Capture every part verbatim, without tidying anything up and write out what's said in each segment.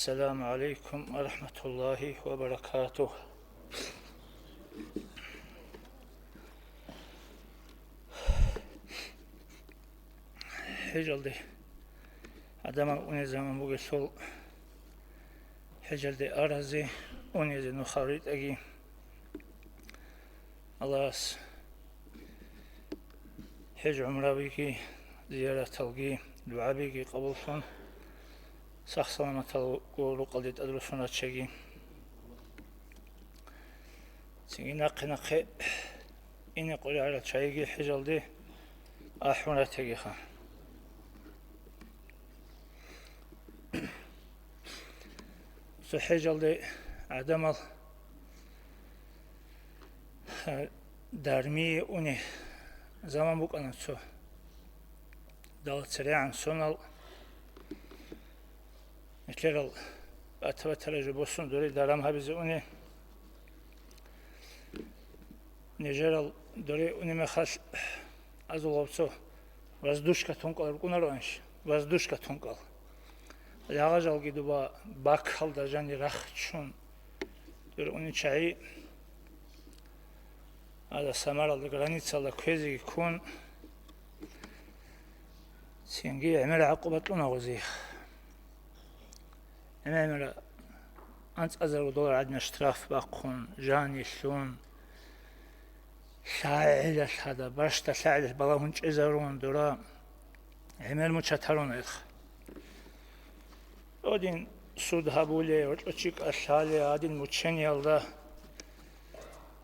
السلام عليكم ورحمة الله وبركاته. ХӀежалде гӀадамал унезаман бугелъул, хӀежалде аразе унезе нухал ритӀаги. Аллагьас хӀеж-гӀумрабиги, зияраталги, дугӀабиги къабуллъун, сах-саламаталго рукъалде тӀадрусун рачаги. Цинги нахъе-нахъе ине къваригӀарал чагӀиги хӀежалде ахӀун ратегиха. Цо хӀежалде гӀадамал дармие уни заман букӀана цо. Дала церегӀан сонал нилъерал батабатара жо босун доре даран гьабизе уни. Нижерал доре уни мехалъ азул гъабцо воздушка тункъал рукӀунароанщ, воздушка тункъал. Ягъажалги дуба бакалда жани рахчун дур уни чагӀи. Ада Самаралда границалда кквезеги ккун, цинги гӀемер гӀакъуба кьуна гъозих. ГӀемер анцӀазарго доллар гӀадина штраф бахъун, жани лъун, лъагӀелалъ гьада, бащда лъагӀелалъ балагьун чӀезарун, дора гӀемер мучат гьарун гьелха. Гьадин суд гьабулей, гьоркьо чикӀа лъалей, гьадин мучениялда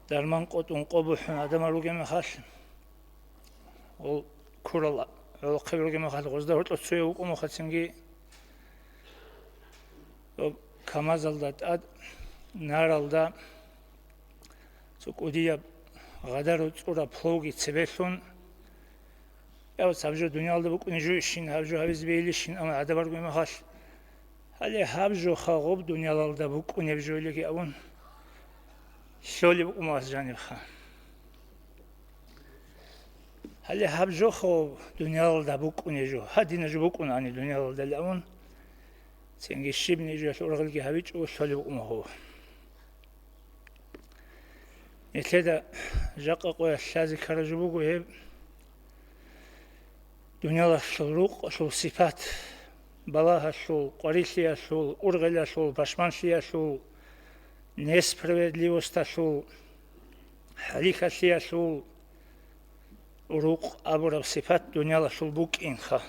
дарман къотӀун къо бухӀун гӀадамал ругеб мехалъ, гъол ккурал гӀолохъаби ругеб мехалъ, гъозда гьоркьо цояв вукӀун мухъацинги, доб КамАЗалда тӀад наралда цо кӀудияб гъадару цӀураб пловги цебелъун, я, гьаб жо дуниялда букӀунеб жойищин, гьаб жо гьабизе бейилищин, амма гӀадаб баргу мехалъ, гьале гьаб жоха гъоб дуниялалда букӀунеб жойилиги абун, лъолеб букӀун вас жанибха. Гьале гьаб жоха гъоб дуниялалда букӀунеб жо, гьадина жо букӀунани дуниялалда абун, цинги щибни жоялъ ургъелги гьабичӀо, лъолеб букӀун гъов. Нилъеда жакъа къоялъ лъазе ккараб жо буго гьеб, дуниялалъул рукъалъул сипат: балагьалъул, къварилъиялъул, ургъелалъул, пашманлъиялъул, несправедливосталъул, хӀалихьалъиялъул рукъ абураб сипат дуниялалъул букӀинха.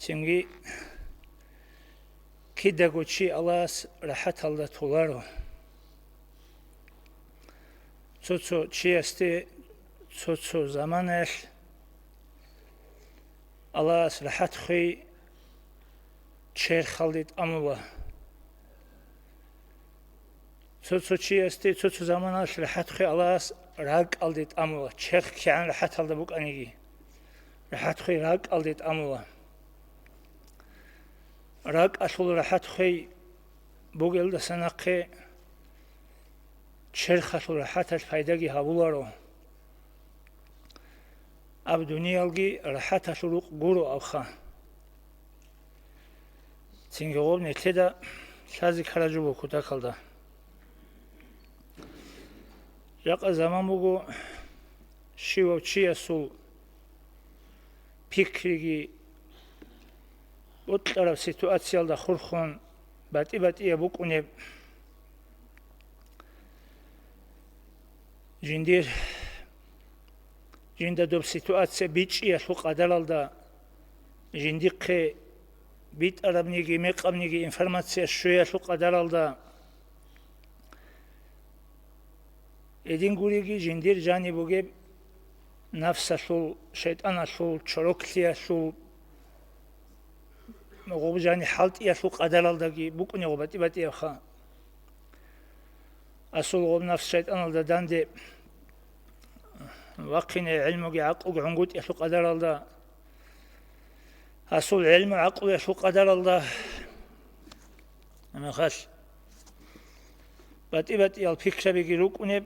Цинги кидаго чи Аллагьас рахӀаталда толаро. Цо-цо чиясде цо-цо заманаялъ Аллагьас рахӀат хвей черхалде тӀамула. Цо-цо чиясде цо-цо заманалъ рахӀат хвей Аллагьас ракӀалде тӀамула, черх кигӀан рахӀаталда букӀаниги, рахӀат хвей ракӀалде тӀамула. РакӀалъул рахӀат хвей бугелдаса нахъе черхалъул рахӀаталъ пайдаги гьабуларо. Аб дуниялги рахӀаталъул рукъ гуро абха. Цинги гъоб нилъеда лъазе ккараб жо буго кутакалда. Жакъа заман буго, щивав чиясул пикриги бокьараб ситуациялда хурхун батӀи-батӀияб букӀунеб. Жиндир, жинда доб ситуация бичӀчӀиялъул къадаралда, жиндихъе битӀарабниги мекъабниги информация щвеялъул къадаралда, гьедин гуриги, жиндир жани бугеб нафсалъул, шайтӀаналъул, чороклъиялъул, гъоб жани хӀалтӀиялъул къадаралдаги букӀунего батӀи-батӀиябха. Асул гъоб нафс шайтӀаналда данде вахъине гӀилмуги гӀакълуги гӀунгутӀиялъул къадаралда, асул гӀилму гӀакълуялъул къадаралда, гьеб мехалъ батӀи-батӀиял пикрабиги рукӀунеб,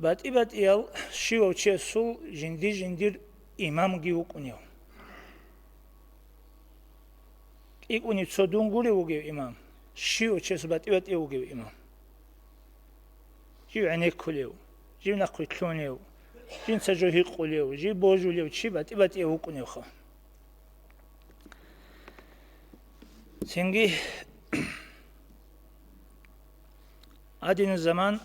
батӀи-батӀиял щивав чиясул жинди-жиндир имамги вукӀунев. ИкӀунев цо дун гурев вугев имам, щив чиясул батӀи-батӀияв вугев имам. Жив гӀенеккулев, жив нахъвилълъунев, жинца жо гьикъулев, жив божулев чи батӀи-батӀияв вукӀуневха. Цинги гьадинаб заман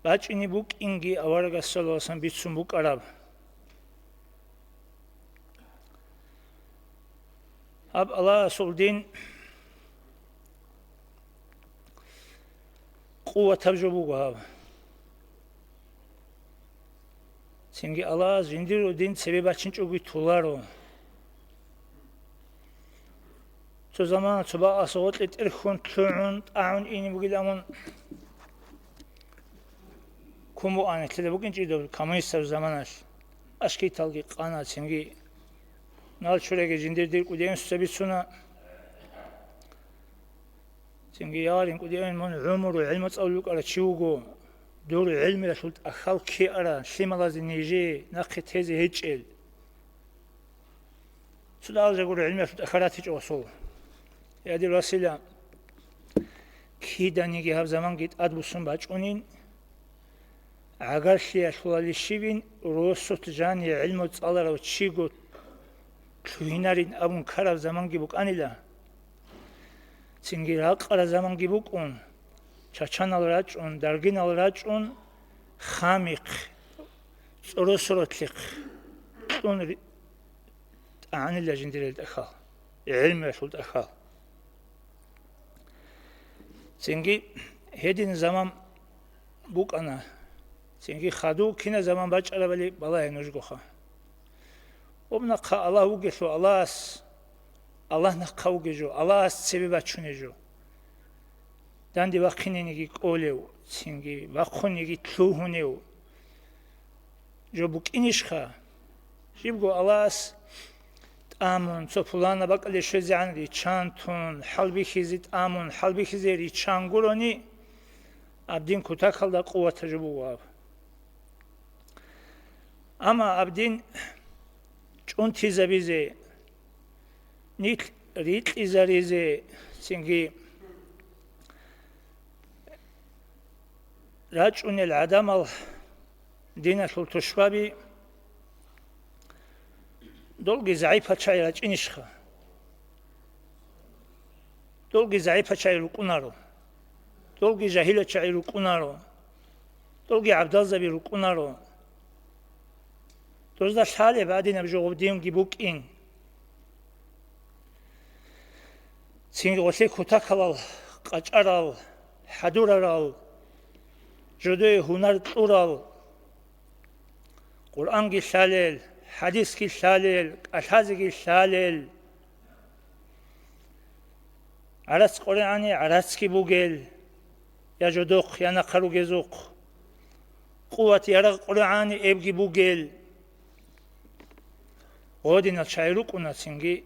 бачӀине букӀинги аварагас саллаллагьу гӀалайгьи вассаллам бицун букӀараб. Гьаб Аллагьасул дин къуватаб жо буго гьаб. Цинги Аллагьас жиндирго дин цебе бачинчӀоги толаро. Цо замана цо бакъасда гъоркье тӀерхьун, лъугӀун, тӀагӀун ине бугилан мун ккун букӀана, нилъеда букӀинчӀеб доб коммунистаб заманалъ. Аскеталги къана, цинги нал чураги жиндир дир кӀудиянсуца бицуна. Цинги ярин кӀудиян мун гӀумру гӀилму цӀалулев вукӀарав чи вуго, дур гӀилмуялъул тӀахьал ккеара лъималазе нижее нахъе тезе гьечӀел. Цо дагьал жо гуро гӀилмуялъул тӀахьал ратичӀо асул. Я, дир васила, киданиги гьаб заманги тӀадбуссун бачӀунин, гӀагарлъиялъулали щибин, росулъ жани гӀилму цӀаларав чиго лъугьинарин абун ккараб заманги букӀанила. Цинги ракъараб заманги букӀун, чачанал рачӀун, даргинал рачӀун, хамихъ, цӀоросоролъихъ кьун ри-, тӀагӀанила жиндирел тӀахьал, гӀелмуялъул тӀахьал. Цинги гьедин заман букӀана, цинги хадув кинаб заман бачӀарабали балагье нужгоха. Гьеб нахъа Аллагь вугелъул Аллагьас, Аллагь нахъа вугев жо, Аллагьас цебе бачунев жо. Данде вахъинеги кӀолев, цинги вахъунеги лъугьунев жо букӀинищха? Щибго Аллагьас тӀамун, цо пуланаб бакӀалде щвезегӀан риччан тун, хӀалбихьизе тӀамун, хӀалбихьизе риччан гурони, аб дин кутакалда къуватаб жо буго аб. Амма аб дин чӀунтизабизе, нилъ рикьизаризе, цинги рачӀунел гӀадамал диналъул тушбаби, долги загӀипал чагӀи рачӀинищха? Долги загӀипал чагӀи рукӀунаро, долги жагьилал чагӀи рукӀунаро, долги гӀабдалзаби рукӀунаро. Дозда лъалеб гьадинаб жо гъоб динги букӀин. Цинги гъолъе кутакалал, къачӀарал, хӀадурарал, жодое гьунар кьурал, Къуръанги лъалел, хӀадисги лъалел, кӀалъазеги лъалел, гӀарац къоригӀани гӀарацги бугел, я жодохъ, я нахъа ругезухъ, къуват ярагъ къоригӀани эбги бугел. Гъодинал чагӀи рукӀуна цинги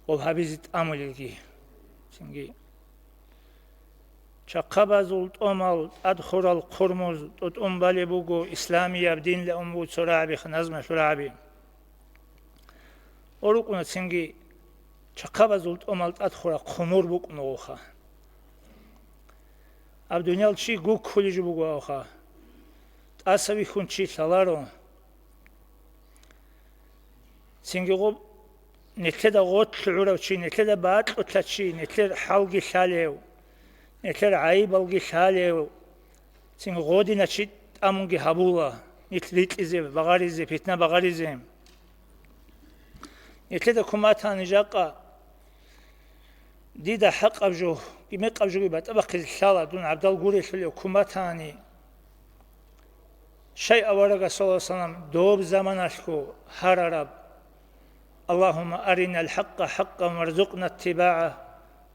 гъоб гьабизе тӀамулелги. Цинги чахъабазул тӀомал тӀад хурал хъурмуз тӀутӀун балеб буго исламияб динлаун буго цо рагӀаби, назмалъул рагӀаби. Гъо рукӀуна цинги чахъабазул тӀомал тӀад хурал хъумур букӀуна гъоха. Аб дуниял чи гуккулей жо буго гъоха. ТӀаса вихьун чи лъаларо. Цинги гъоб нилъеда гъорлъ гӀурав чи, нилъеда бакьулъа чи, нилъер хӀалги лъалев, нилъер гӀайибалги лъалев, цинги гъодина чи тӀамунги гьабула, нилъ рикьизе, багъаризе, питна багъаризе. Нилъеда куматани жакъа дида хӀакъаб жо, мекъаб жоги батӀа бахъизе лъала, дун гӀабдал гурелъулев куматани. Щай аварагас саллаллагьу гӀалайгьи вассалам доб заманалъго гьарараб: «Аллагьумма аринал хӀакъа хӀакъан варзукъна иттибагӀа,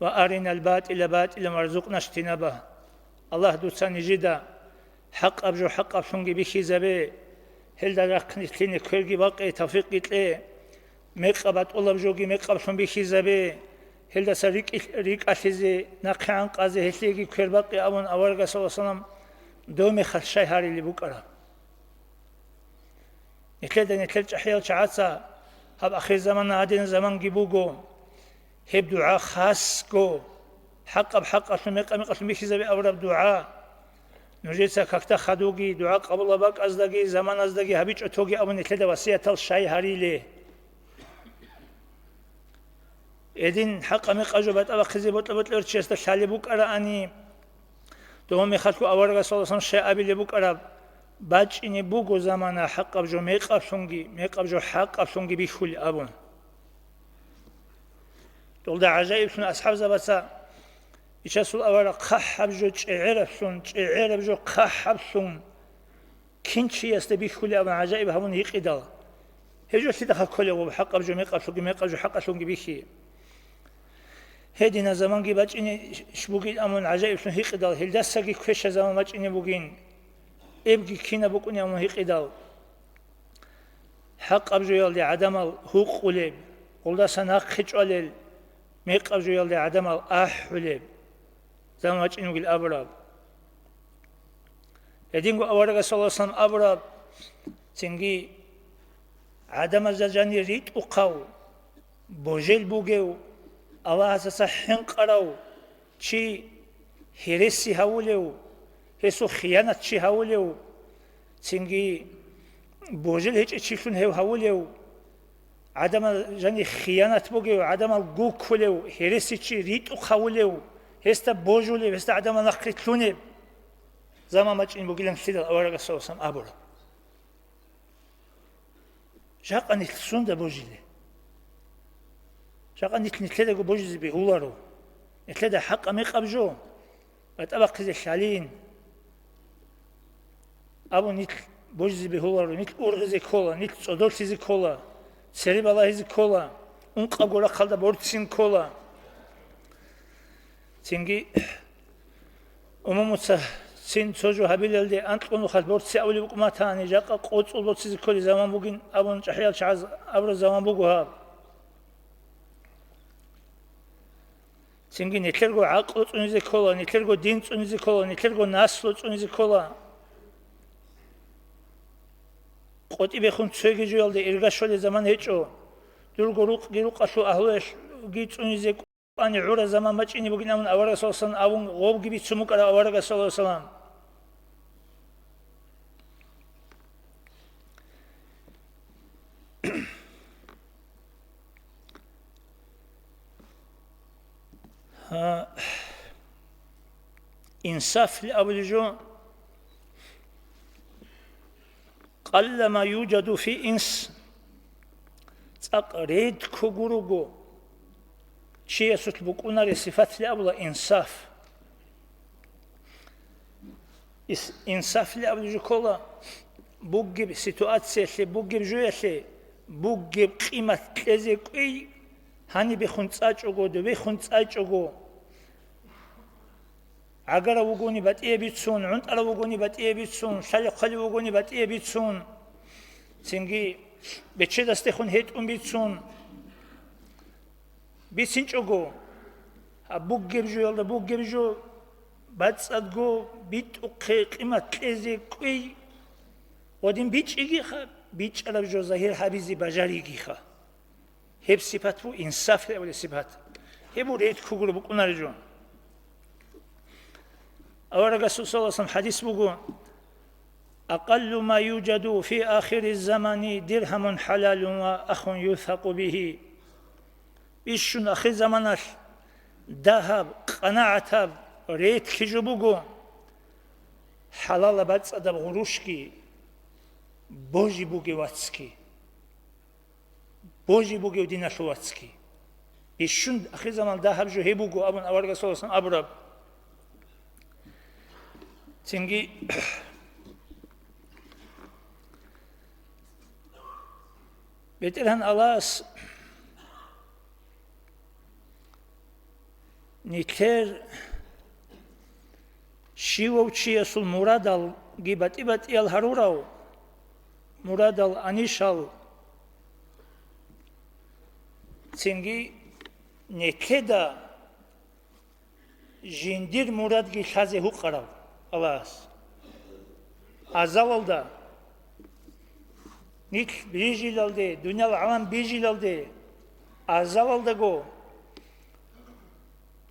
ва аринал батӀила батӀилан варзукъна ижтинаба». Аллагь, дуца нижеда хӀакъаб жо хӀакъаблъунги бихьизабе, гьелда рахъ нилъее кверги бакъе, тавфикъги кье. Мекъаб батӀулаб жоги мекъаблъун бихьизабе, гьелдаса рикӀкӀ-, рикӀкӀалъизе, нахъе гӀанкъазе гьелъиеги квер бакъе абун аварагас саллаллагьу гӀалайгьи вассалам дов мехалъ щай гьарилеб букӀараб? Нилъеда нилъер чӀахӀиял чагӀаца гьаб ахирзамана гьадинаб заманги буго. Гьеб дугӀа хасго, хӀакъаб хӀакъалъун, мекъа-мекъалъун бихьизабе абураб дугӀа. Нужеца какда хадуги, дугӀа къабулаб бакӀаздаги, заманаздаги гьабичӀо тоги абун нилъеда васиятал щай гьариле. Гьедин хӀакъа-мекъа жо батӀа бахъизе бокьа-бокьарав чиясда лъалеб букӀараани, дов мехалъго аварагас, саллаллагьу гӀалайгьи ва саллам, щай абилеб букӀараб, бачӀине буго замана хӀакъаб жо мекъаблъунги, мекъаб жо хӀакъаблъунги бихьулеб абун. Долда гӀажаиблъун асхӀабзабаца, Ишасул авараг хъахӀаб жо чӀегӀераблъун, чӀегӀераб жо хъахӀаблъун кин чиясда бихьулеб абун гӀажаиб гьабун гьикъидал. Гьеб жо лъидаха кколеб, хӀакъаб жо мекъаблъунги, мекъаб жо хӀакъалъунги бихьи. Гьединаб заманги бачӀине бугин абун гӀажаиблъун гьикъидал, гьелдасаги квешаб заман бачӀине бугин, эбги кинаб букӀунеб абун гьикъидал. ХӀакъаб жоялде гӀадамал гьукъулеб, гъолдаса нахъе чӀвалел, мекъаб жоялде гӀадамал ахӀулеб, заман бачӀин вугил абураб. Гьединго аварагас, саллаллагьу гӀалайгьи ва саллам, абураб, цинги гӀадамазда жанир ритӀухъав, божел бугев, Аллагьасдаса хӀинкъарав чи, гьереси гьавулев, гьесул хиянат чи гьавулев, цинги божел гьечӀев чилъун гьев гьавулев, гӀадамал жанир хиянат бугев, гӀадамал гуккулев, гьереси чи ритӀухъ гьавулев, гьесда божулев, гьесда гӀадамал нахърилълъунеб заман бачӀин бугилан лъидал аварагас, саллаллагьу гӀалайгьи ва саллам, абураб. Жакъа нилъ сунда божиле? Жакъа нилъ нилъедаго божизе бегьуларо. Нилъеда хӀакъа-мекъаб жо, батӀа бахъизе лъалин абун нилъ божизе бегьуларо. Нилъ ургъизе ккола, нилъ цӀодорлъизе ккола, цере балагьизе ккола, ункъабго рахъалда борцин ккола. Цинги умумуца цин цо жо гьабилалде анкьго нухалъ борци абулеб букӀун батани, жакъа къоцӀол борцизе кколеб заман бугин абун чӀахӀиял чагӀаз абураб заман буго гьаб. Цинги нилъерго гӀакълу цӀунизе ккола, нилъерго дин цӀунизе ккола, нилъерго наслу цӀунизе ккола. КъотӀи бехун цоги жоялде ирга щолеб заман гьечӀо. Дурго рукъги рукъалъул агьлуялъги цӀунизе кӀвани гӀураб заман бачӀине бугин абун аварагас, саллаллагьу гӀалайгьи ва саллам, абун гъобги бицун букӀараб аварагас, саллаллагьу гӀалайгьи ва саллам. Гьа, инсаф абулеб жо, къаллама южаду фи инс, цӀакъ редкого руго чиясулъ букӀунареб сипат абула инсаф. Ис-, инсаф абулеб жо ккола, бугеб ситуациялъе, бугеб жоялъе, бугеб къимат кьезе кӀвей, гьанибехун цӀачӀого, добехун цӀачӀого, гӀагарав вугони батӀияб бицун, гӀунтӀарав вугони батӀияб бицун, лъалеб-хъвалеб вугони батӀияб бицун, цинги бечедасдехун гьетӀун бицун, бицинчӀого, гьаб бугеб жоялда бугеб жо бацӀцӀадго битӀухъе, къимат кьезе кӀвей, гъодин бичӀчӀигиха, бичӀчӀараб жо загьир гьабизе бажаригиха. Гьеб сипат бу инсаф абулеб сипат. Гьеб бу редкого букӀунареб жо. Аварагасул, саллаллагьу гӀалайгьи ва саллам, хадис буго: «Акъаллу ма южаду фи ахири замани диргьамун хӀалалун ва ахун юсакъу бигьи». Бищун ахир заманалъ дагьаб, къанагӀатаб, редкий жо буго, хӀалалаб бацӀцӀадаб гъурущги, божи бугев вацги. Божи бугев диналъул вацги. Бищун ахир заман дагьаб жо гьеб буго абун аварагас, саллаллагьу гӀалайгьи ва саллам, абураб. Цинги БетӀергьан Аллагьас нилъер щивав чиясул мурадалги батӀи-батӀиял гьарурав, мурадал анищал, цинги нилъеда жиндир мурадги лъазе гьукъарав Аллагьас. Азалалда, нилъ бижилалде, дуниял гӀалам бижилалде, азалалдаго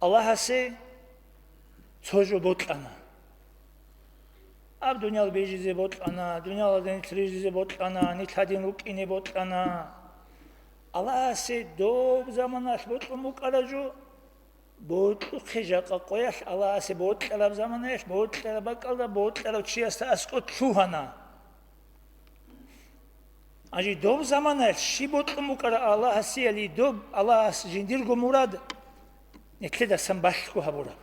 Аллагьасе цо жо бокьана. Аб дуниял бижизе бокьана, дуниялалда нилъ рижизе бокьана, нилъ гьадин рукӀине бокьана. Аллагьасе доб заманалъ бокьун букӀараб жо, бокьухъе жакъа къоялъ Аллагьасе бокьараб заманаялъ, бокьараб бакӀалда бокьарав чиясда аскӀоб лъугьана. Гьанже доб заманаялъ щиб бокьун букӀараб Аллагьасиялъе, доб Аллагьас жиндирго мурад нилъедасан балъго гьабураб,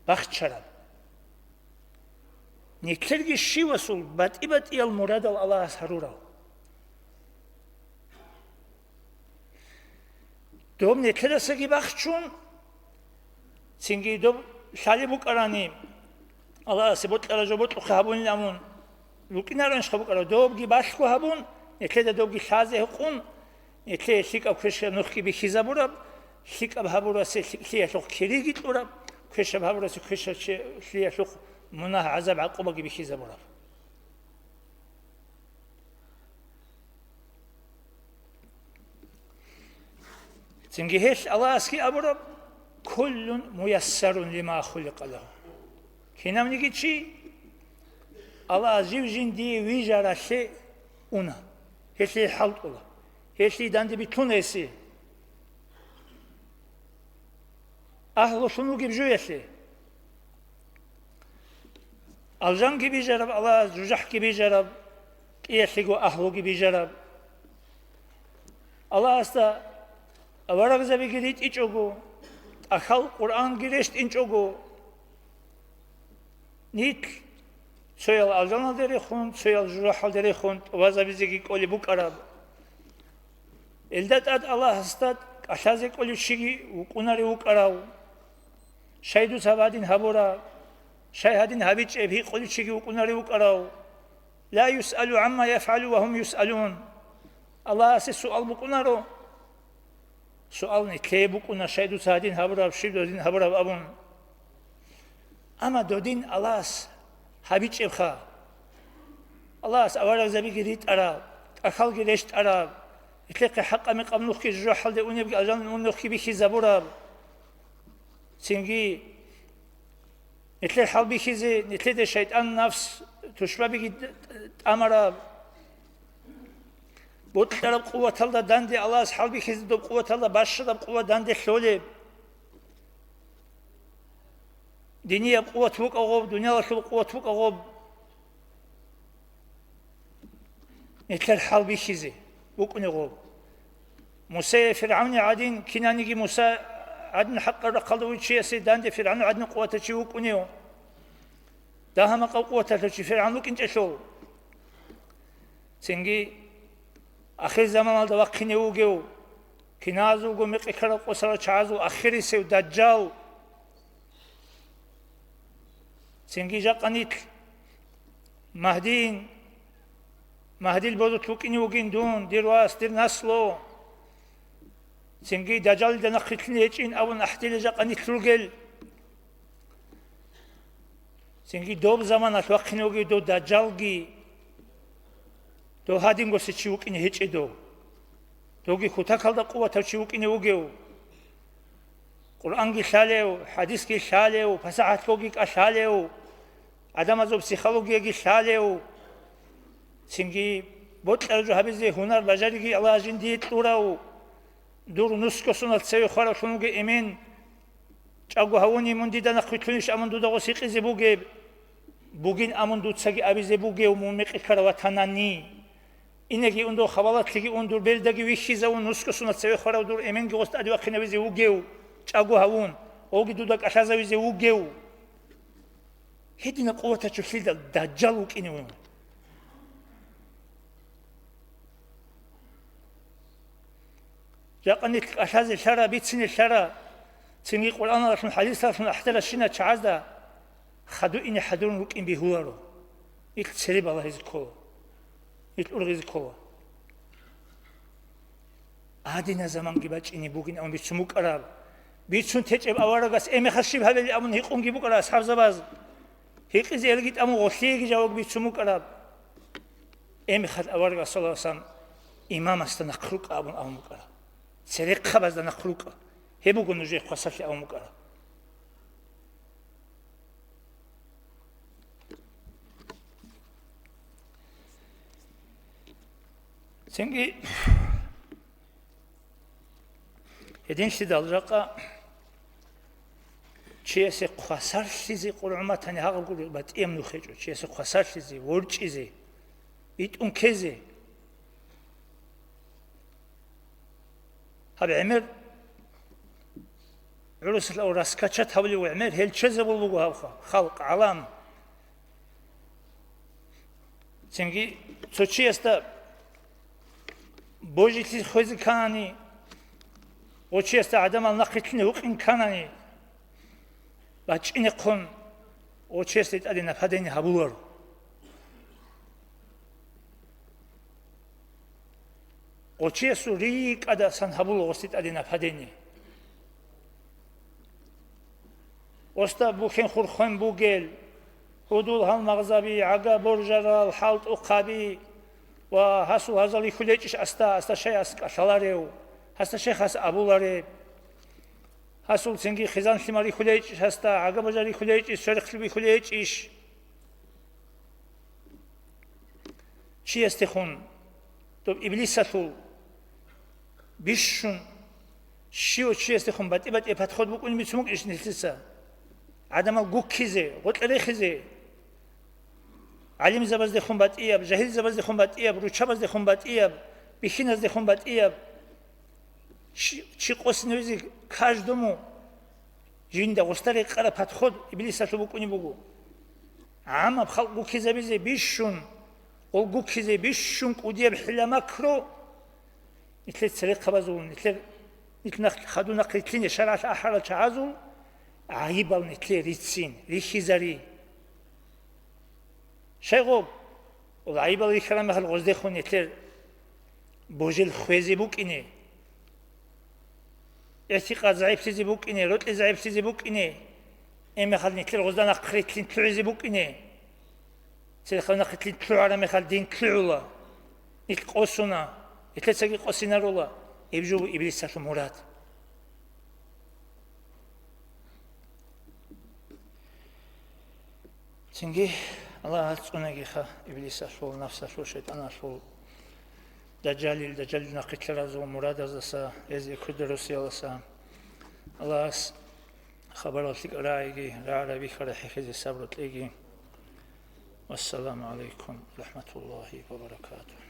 бахчараб. Нилъерги щивасул батӀи-батӀиял мурадал Аллагьас гьарурал. Доб нилъедасаги бахчун, цинги доб лъалеб букӀарани, Аллагьасе бокьараб жо бокьухъе гьабунилан мун рукӀинаронищха букӀараб, добги балъго гьабун, нилъеда добги лъазе гьукъун, нилъее лъикӀаб квешаб нухги бихьизабураб, лъикӀаб гьабурасе лъикӀлъиялъухъ кириги кьураб, квешаб гьабурасе квешалъиялъухъ мунагь, гӀазаб, гӀакъубаги бихьизабураб. Цинги гьелъ Аллагьасги абураб: «Куллун муяссарун лима хуликъа лагьу». Кинавниги чи Аллагьас жив жиндие вижаралъе уна, гьелъие хӀалтӀула, гьелъие данде битлъуна гьесие. Агьлулъун вугеб жуялъе. Алжанги бижараб Аллагьас, жужахӀги бижараб, кӀиялъего агьлуги бижараб. Аллагьасда аварагзабиги ритӀичӀого, тӀахьал Къуръанги рещтӀинчӀого, нилъ цоял алжаналде рехун, цоял жужахӀалде рехун тӀубазабизеги кӀолеб букӀараб. Элда тӀад Аллагьасда кӀалъазе кӀолев чиги вукӀунарев вукӀарав? Щай дуца гьадин гьабураб? Щай гьадин гьабичӀеб гьикъулев чиги вукӀунарев вукӀарав? «Ла юсъалу гӀамма яфгӀалу ва гьум юсъалун». Аллагьасе суал букӀунаро. Суал нилъее букӀуна, щай дуца гьадин гьабураб, щиб додин гьабураб абун. Амма додин Аллагьас гьабичӀебха. Аллагьас аварагзабиги ритӀараб, тӀахьалги рещтӀараб, нилъехъе хӀакъа-мекъаб нухги жужахӀалде унебги алжаналде унеб нухги бихьизабураб. Цинги нилъер хӀалбихьизе, нилъеде шайтӀан, нафс, тушбабиги тӀамараб, бокьараб къуваталда данде Аллагьас хӀалбихьизе, доб къуваталда бащараб къуват данде лъолеб. Динияб къуват букӀа гъоб, дуниялалъул къуват букӀа гъоб. Нилъер хӀалбихьизе букӀунеб гъоб. Мусае ФиргӀавни гӀадин, кинаниги Муса гӀадин хӀакъаб рахъалда вугев чиясе данде ФиргӀавни гӀадин къуватав чи вукӀунев. Дагьа-макъаб къуваталъул чи ФиргӀавн вукӀинчӀелъул. Цинги ахирзаманалда вахъине вугев, киназулго мекъи ккарал къосарал чагӀазул ахирисев Дажжал. Цинги жакъа нилъ Магьдийин, Магьдил борцӀ букӀине вугин дун, дир вас, дир наслу. Цинги Дажжалида нахърилълъине гьечӀин абун ахӀдила жакъа нилъ ругел. Цинги доб заманалъ вахъине вугев дов Дажжалги, дов гьадингоси чи вукӀине гьечӀедав. Довги кутакалда къуватав чи вукӀине вугев. Къуръанги лъалев, хӀадисги лъалев, пасахӀатлъулги кӀалъалев, гӀадамазул психологияги лъалев, цинги бокьараб жо гьабизе гьунар бажариги Аллагьас жиндие кьурав, дур нусго соналъ цеве хваравлъун вугев эмен, чӀаго гьавуни мун дида нахъвилълъунищ амун дуда гъос гьикъизе бугеб, бугин амун дуцаги абизе бугев мун мекъи ккарав ватанани. Инеги ундул хабалатлъиги ундул бердаги вихьизавун, нусго соналъ цеве хварав дур эменги гъос тӀаде вахъинавизе вугев, чӀаго гьавун, гъоги дуда кӀалъазавизе вугев. Гьединаб къуватачо лъилдал Дажжал вукӀине вугев. Жакъа нилъ кӀалъазе лъара, бицине лъара, цинги Къуръаналъун, хӀадисалъун ахӀдала щина чагӀазда хадуине хӀадурун рукӀин бегьуларо. Нилъ цере балагьизе ккола. Нилъ ургъизе ккола. Гьадина заманги бачӀине бугин абун бицун букӀараб. Бицун течӀеб аварагас эмехалъ щиб гьабели абун гьикъунги букӀараб асхӀабзабаз. Гьикъизе элги тӀамун гъолъиеги жаваб бицун букӀараб. Эмехалъ аварагас, саллаллагьу гӀалайгьи ва саллам, имамасда нахъ рукӀа абун абун букӀараб. Церехъабазда нахъ рукӀа. Гьеб буго нужее хвасарлъи абун букӀараб. Цинги гьединлъидал жакъа чиясе хвасарлъизе къургӀуматани гьагъаб гури батӀияб нух гьечӀо, чиясе хвасарлъизе, ворчӀизе, итӀун ккезе. Гьаб гӀемер гӀурусалъ раскачать гьабулев гӀемер гьелчезабул буго гьабха, халкъ, гӀалам. Цинги цо чиясда божилъи хвезе ккани, гъо чиясда гӀадамал нахъилълъине гьукъин кканани, бачӀинехъун гъо чиясде тӀаде нападение гьабуларо. Гъо чиясул рикӀкӀадасан гьабула гъосде тӀаде нападение. Гъосда бухьен-хурхен бугел, гьудул-гьалмагъзаби, гӀага-боржарал, хӀалтӀухъаби ва гьасул гьазал рихьулечӀищ асда, асда щай ас кӀалъаларев, гьасда щай хас абулареб. Гьасул цинги хизан-лъимал рихьулечӀищ асда, гӀага-бажар рихьулечӀищ, черхлъи бихьулечӀищ. Чиясдехун, доб иблисалъул бищун, щив чиясдехун батӀи-батӀияб подход букӀунеб бицун букӀищ нилъеца? ГӀадамал гуккизе, гъоркье рехизе, гӀалимзабаздехун батӀияб, жагьилзабаздехун батӀияб, руччабаздехун батӀияб, бихьиназдехун батӀияб. Чи, чи къосинавизе каждому жинда гъосда рекъараб подход иблисалъул букӀунеб буго. ГӀамаб халкъ гуккизабизе бищун, гъол гуккизе бищун кӀудияб хӀила-макру, нилъер церехъабазул, нилъер, нилъ нахъ-, хадур нахърилълъине шаргӀалъ ахӀарал чагӀазул гӀайибал нилъее рицин, рихьизари. Щайгъуб, гъайибал рихьараб мехалъ гъоздехун нилъер божел хвезе букӀине, игӀтикъад загӀиплъизе букӀине, рокьи загӀиплъизе букӀине, гьеб мехалъ нилъер гъозда нахърилълъин лъугӀизе букӀине. Церехъабаз нахърилълъин лъугӀараб мехалъ дин лъугӀула, нилъ къосуна, нилъецаги къосинарула, гьеб жо буго иблисалъул мурад. Цинги Аллагьас цӀунегиха иблисалъул, нафсалъул, шайтӀаналъул, дажжалил, дажжалил нахъилълъаразул мурадаздаса, гьезие кударуссиялдаса. Аллагьас хабарал лъикӀаб рагӀиги, рагӀараб бихьараб хӀехьезе сабру кьеги. Вассаламу гӀалайкум ва рахӀматуллагьи ва баракатугь.